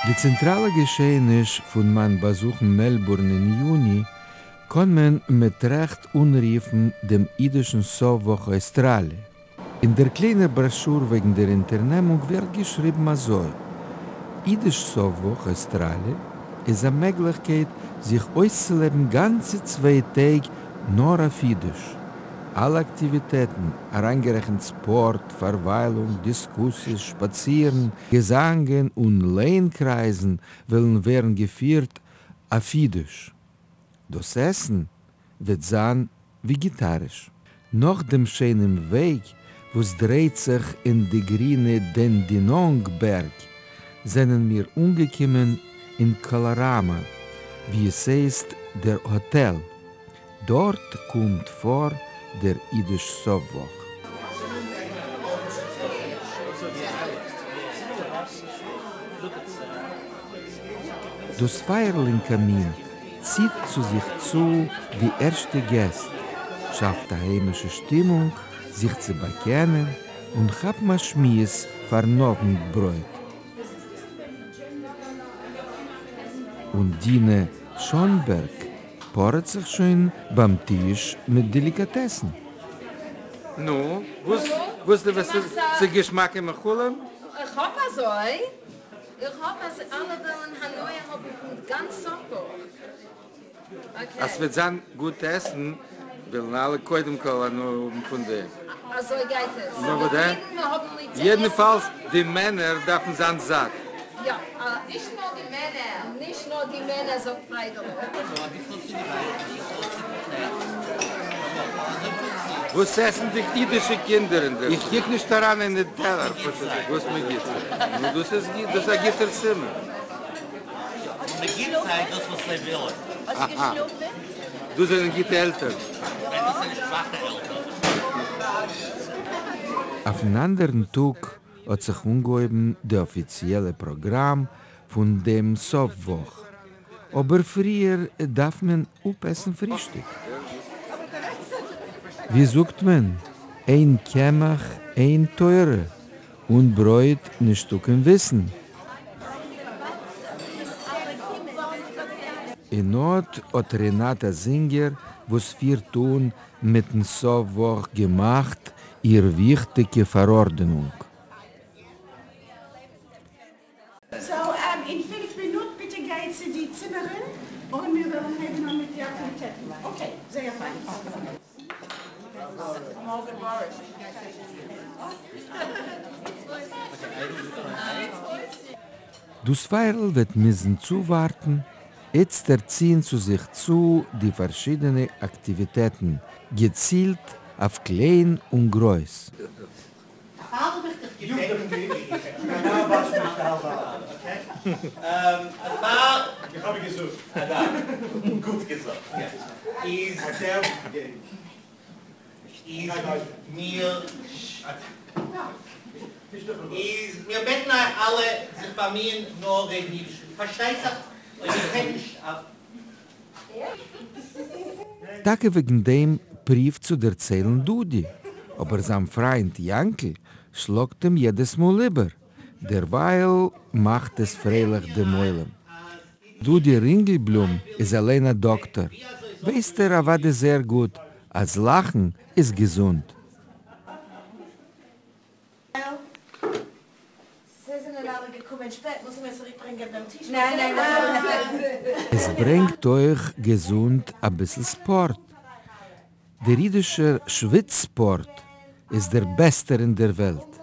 די צענטראלע געשעעניש פון מיין באזוך אין מעלבורן אין יוני קען מען מיט רעכט אנרופן דעם אידישן סוף-וואך אויסטראליע. אין דער קליינער בראשור וועגן דער אונטערנעמונג ווערט געשריבן אזוי, אידיש סוף-וואך אויסטראליע איז א מעגליכקייט זיך אויסצולעבן גאנצע צוויי טעג נאר אויף אידיש. אלע אקטיוויטעטן, אריינגערעכנט ספארט, פארוויילונג, דיסקוסיעס, שפאצירן, געזאנגען און לייען-קרייזן וועלן ווערן געפירט אויף אידיש. דאס עסן וועט זיין וועגעטאריש. נאך דעם שיינעם וועג וואס דרייט זיך אין די גרינע דענדינאנג בערג, זענען מיר אנגעקומען אין קאלאראמא, ווי עס הייסט דער האטעל. דארט קומט פאר דער אידיש סוף-וואך. דאס פייערל אין קאמין ציט צו זיך צו די ערשטע געסט, שאפט א היימישע שטימונג זיך צו באקענען און כאפן א שמועס פארן אוונט-ברויט. און דינה שאנבערג פארעט זיך שוין ביים טיש מיט דעליקאטעסן. נו, וואס וואס די וועסט ס'איז געשמאקע מאכלים? איך האף אזוי, איך האף אז אלע וועלן הנאה האבן פון גאנץ סוף-וואך. אז ס'וועט זיין גוט עסן וועלן אלע קודם כל הנאה האבן פון דעם. אזוי גייט עס. נאר וואס דען? אידן האבן ליב צו עסן. יעדנפאלס, די מענער דארפן זיין זאט. יא. נישט נאר די מענער. נישט נאר די מענער זאגט פייגעלע. וואס עסן די אידישע קינדער אין דער. איך קוק נישט אריין אין די טעלער פשוט וואס מען גיט זיי. נו דאס איז גוט, דאס איז א גוטער סימן. אהא. דאס זענען גוטע עלטערן. אויפן אנדערן טאג האט זיך אנגעהויבן די אפיציעלע פראגראם פון דעם סוף וואך, אבער פריער דארף מען אפעסן פרישטאג. ווי זאגט מען, אין קמח אין תורה, אן ברויט נישטא קיין וויסן. און אט האט רענאטא זינגער וואס פירט אן מיטן סוף וואך געמאכט איר וויכטיגע פארארדענונג. סאו אין פינף מינוט ביטע גייט צו די צימערן און מיר וועלן הייבן אן מיט די אקטיוויטעטן. אקעי, זייער פיין. דאס פייערל וועט מוזן צואווארטן, איצטער ציען צו זיך צו די פארשידענע אקטיוויטעטן, געצילט אויף קליין און גרויס. טאקע וועגן דעם פריוו צו דערציילן דודי, אבער זיין פריינט יענקל שלאגט אים יעדעס מאל איבער, דערווייל מאכט עס פרייליך דעם עולם. דודי רינגלבלום איז אליין א דאקטאר, ווייסט ער אוודאי זייער גוט אז לאכן איז געזונט. עס ברענגט אויך געזונט אביסל ספארט. דער אידישער שוויץ ספארט איז דער בעסטער אין דער וועלט.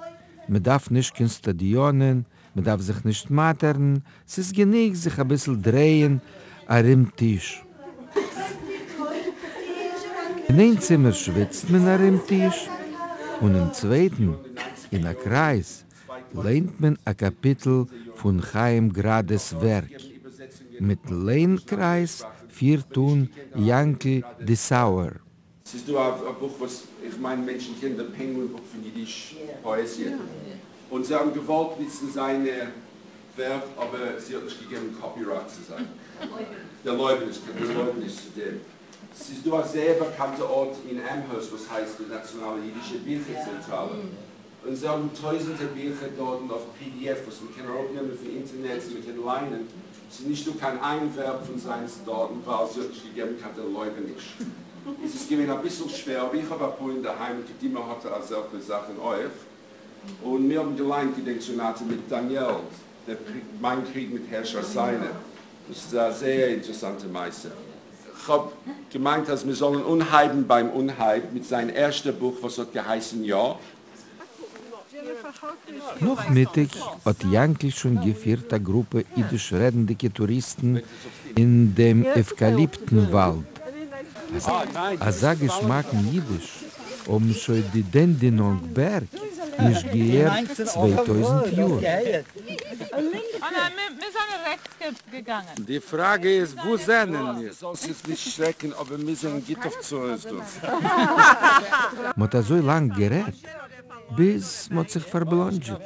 מען דארף נישט קיין סטאדיאנען, מען דארף זיך נישט מאטערן, ס'איז גענוג זיך אביסל דרייען ארום טיש. אין איין צימער שוויצט מען ארום טיש, און אין צווייטן, אין א קרייז, ליינט מען א קאפיטל פון חיים גראדע'ס ווערק. מיטן ליין-קרייז פירט אן יענקל דיסאוער. ס'איז דא א בוך וואס איך מיין מענטשן קענען די פענגווין בוק פון אידיש פאעזיע, און זיי האבן געוואלט נוצן זיינע ווערק אבער זי האט נישט געגעבן קאפירייט צו זיי, דערלויבעניש, דערלויבעניש צו דעם. ס'איז דא א זייער באקאנטע ארט אין אמהערסט וואס הייסט די נאציאנאלע אידישע ביכער צענטראלע. און זיי האבן טויזענטער ביכער דארטן אויף pdf וואס מען קען אראפנעמען פון אינטערנעט און מען קען ליינען, ס'איז נישט דא קיין איין ווערק פון זיינס דארטן ווייל זי האט נישט געגעבן קיין ערלויבעניש, איז עס געווען אביסל שווער, אבער איך האב אפאר אינדערהיים און קדימה האט אזעלכע זאכן אויך, און מיר האבן געליינט געדענק סאנאטע מיט דניאל, דער מיין קריג מיט הערש ארסענע, דאס איז א זייער אינטערעסאנטע מעשה. כ'האב געמיינט אז מיר זאלן אנהייבן ביים אנהייב מיט זיין ערשטע בוך וואס האט געהייסן יא. נאכמיטאג האט יאנקל שוין געפירט א גרופע אידיש רעדנדיגע טוריסטן אין דעם עווקאליפטן וואלד. אזא געשמאקן אידיש האבן שוין די דענדינאנג בערג נישט געהערט 2000 יאר. די פראגע איז וואו זענען מיר? זאלסט זיך נישט שרעקן אבער מיר זענען גוט אויף צרות דא. מ'האט אזוי לאנג גערעדט ביז מ'האט זיך פארבלאנדזשעט.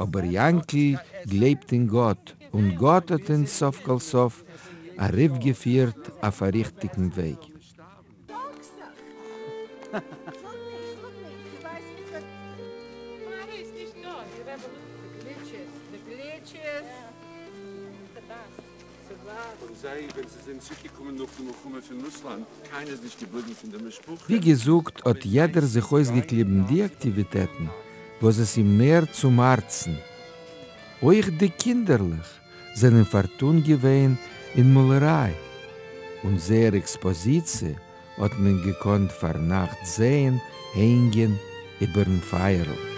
אבער יאנקל גלייבט אין גאט און גאט האט אונז סוף כל סוף ארויפגעפירט אויף א ריכטיגן וועג. ווי געזאגט האט יעדער זיך אויסגעקליבן די אקטיוויטעטן וואס עס אים מער צום הארצן. אויך די קינדערלעך זענען פארטון געווען אין מאלעריי, און זייער עקספאזיציע האט מען געקאנט פארנאכט זעהן הענגען איבערן פייערל.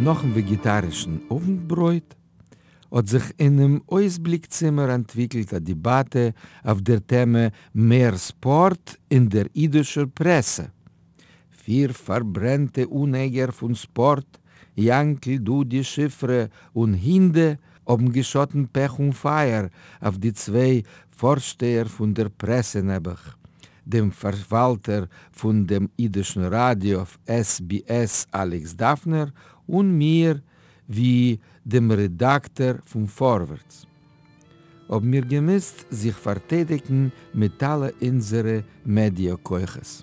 נאכן וועגעטארישן אוונט-ברויט האט זיך אינעם אויסבליק-צימער אנטוויקלט א דעבאטע אויף דער טעמע מער ספארט אין דער אידישער פרעסע. פיר פארברענטע אנהענגער פון ספארט, יאנקל, דודי, שפרה און הינדע, האבן געשאטן פעך און פייער אויף די צוויי פארשטייער פון דער פרעסע נעבעך, דעם פארוואלטער פון דעם אידישן ראדיא אויף SBS אלעקס דאפנער און מיר ווי דעם רעדאקטאר פון פארווערטס. האבן מיר געמוזט זיך פארטיידיגן מיט אלע אונזערע מעדיא כוחות.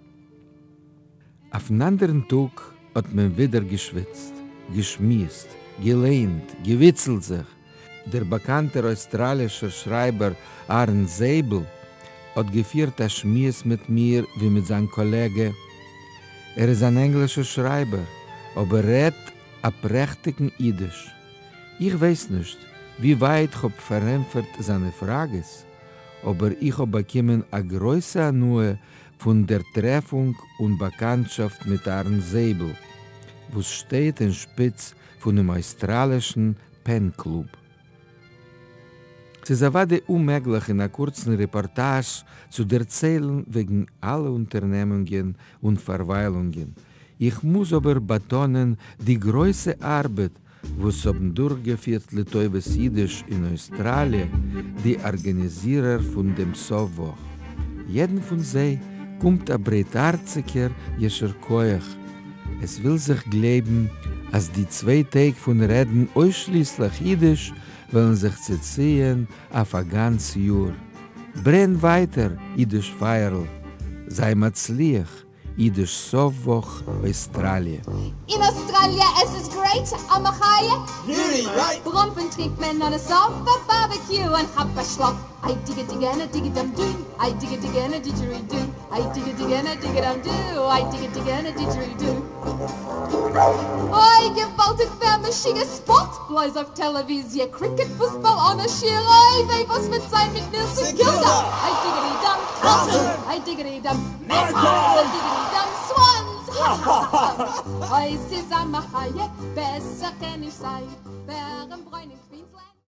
אויפן אנדערן טאג האט מען ווידער געשוויצט, געשמועסט, געליינט, געוויצלט זיך. דער באקאנטער אויסטראלישער שרייבער אהרן זייבל האט געפירט א שמועס מיט מיר ווי מיט זיין קאלעגע. ער איז אן ענגלישער שרייבער, אבער רעדט א פרעכטיגן אידיש. איך ווייס נישט ווי ווייט כ'האב פארענטפערט זיינע פראגעס, אבער איך האב באקומען א גרויסע הנאה פון דער טרעפונג און באקאנטשאפט מיט אהרן זייבל, וואס שטייט אין שפיץ פונעם אויסטראלישן פען קלוב. ס'איז אוודאי אוממעגליך אין א קורצן רעפארטאזש צו דערציילן וועגן אלע אונטערנעמונגען און פארוויילונגען, איך מוז אבער באטאנען די גרויסע ארבעט וואס האבן דורכגעפירט לטובת אידיש אין אויסטראליע די ארגאניזירער פון דעם סוף וואך. יעדן פון זיי קומט א ברייטהארציגער יישר כח. עס וויל זיך גלייבן אז די צוויי טעג פון רעדן אויסשליסליך אידיש וועלן זיך צעציען אויף א גאנץ יאר. ברען ווייטער אידיש פייערל, זיי מצליח! אידיש סוף וואך אויסטראליע. אין אוסטראליע עס איז גרעיט א מחיה. בראנפן טרינקט מען אן א סוף א בארבעקיו און כאפ א שלאף איי דיגע דיגע און א דיגע דאם דו איי דיגע דיגע און א דידזשערידו איי דיגע דיגע און א דיגע דאם דו איי דיגע דיגע און א דידזשערידו אוי געוואלדיג ווער משוגע ספארט בלויז אויף טעלעוויזיע קריקעט פוסבאל אן א שיעור אוי וויי וואס וועט זיין מיט מיר סט קילדא איי דיגעדי דאם קארלטאן איי דיגעדי דאם מעגפייס איי דיגעדי דאם סוואנס האהאהא אוי ס'איז א מחיה בעסער קען נישט זיין בערן ברוינע.